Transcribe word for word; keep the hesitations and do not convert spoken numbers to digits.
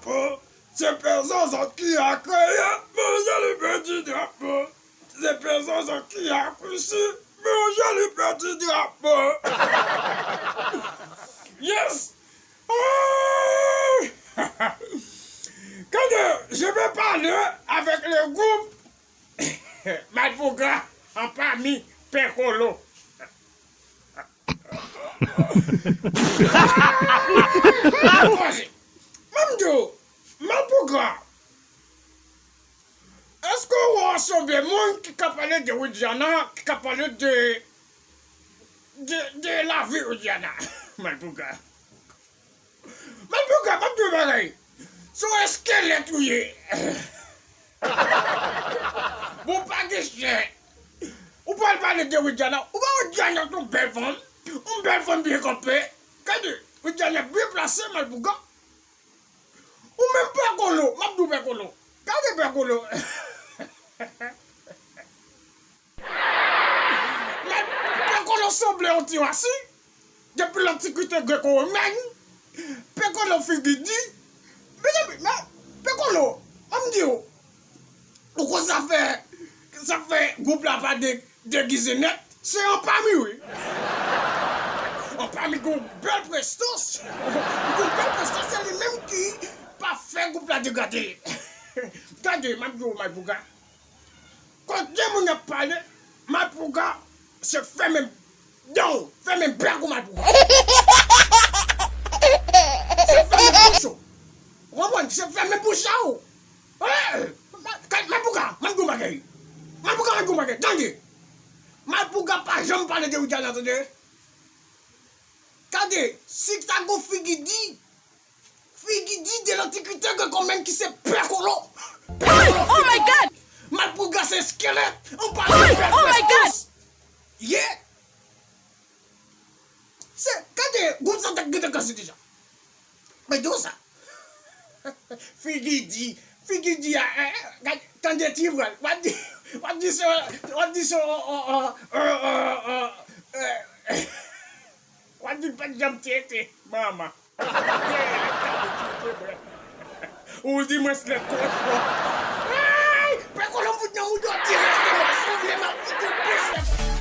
drapo. Se pèzon zòt ki a kreye, manje li pèdi drapo. Se pèzon zòt ki a kouchi, manje li pèdi drapo. Yes! Ah! Quand je vais parler avec le groupe Malpougra an pami Pè Kolo. Koze. Mwen m di w, Malpougra, èske w wè w sanble moun ki ka pale de Widiana, ki ka pale de, de, de lavi Widiana? Malpougra. Malpougra, m ap di w bagay. Se yon eskelèt ou ye. Bon, pa gen chè. Ou pral pale de Widiana. Ou pa Widiana se yon bèl fanm. Yon bèl fanm byen kanpe. Gade, Widiana byen plase, Malpougra. Ou menm Pè Kolo, m ap di w Pè Kolo. Gade Pè Kolo. Men Pè Kolo sanble yon ti rasi. Depi lòt ti kite greko womèn. Pè Kolo figi di. Mezanmi, men Pè Kolo, m ap di w. Ou konn sa fè, sa fè gwoup la pa de, degize nèt. Se yon pami, wi. Yon pami gon bèl prestans. Gon bèl prestans, se li menm ki pa fè gwoup la degrade. Gade, m ap di w, Malpougra. Kote moun ap pale, Malpougra se fèmen dan w, fèmen bèk ou, Malpougra. Se fèmen bouch ou. Ou konprann? Se fèmen bouch a ou. Hey! Ma-, ka-, Malpougra, m ap di w bagay. Malpougra, m ap di w bagay. Tande. Malpougra pa janm pale de Widiana, tande. Tande, si sa gon figi di, figi di de lòt ti kite ke kòmèn ki se Pè Kolo. Pè Kolo. Oh my God! Malpougra se eskelèt. Ou pa Pè Kolo. Oh my God! Yeah. Se, gade, gwoup sa t ap gentan kase deja. Mwen di w sa. Figi di, figi di a, eh, eh, gade, tande ti vwal. W ap di, w ap di se, w ap di se, w ap di l pa t janm tete, manman. Ou di mwen slèt kochon. Ay! Pè Kolo m fout nan mouda w dirèkteman. Si w vle, m ap fout ou plis.